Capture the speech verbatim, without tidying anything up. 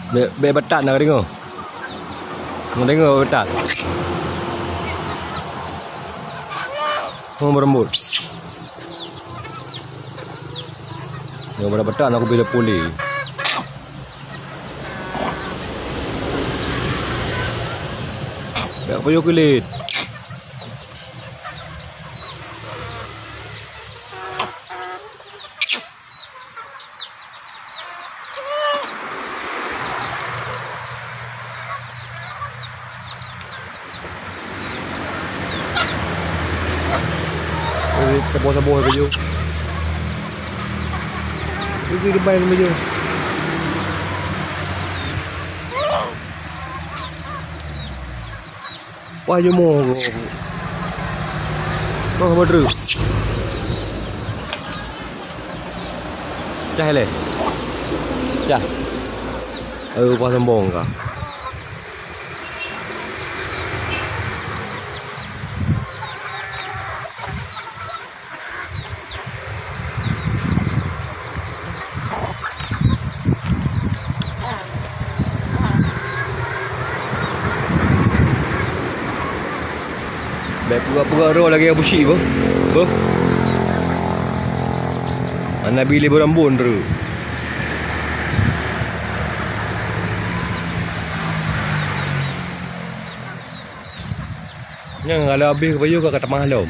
Bèk, bèk batat na ka deungö. Na deungö bèk batat. Oh, meureumbot. Nyoe bèk batat na kubi puléh. Bèk pajoh kulét. Eh, saboh-saboh baju. Itu depan baju. Wah, jumoe gob. Oh, beutôi. Cah lé. Cah. Aduh, pas sombong ka. Bèk peugah-peugah droe lagèe Abusyik beuh. Beuh. Hana bi lé beurambon droe. Nyang kalau habéh keu bayeue ka tamah lom.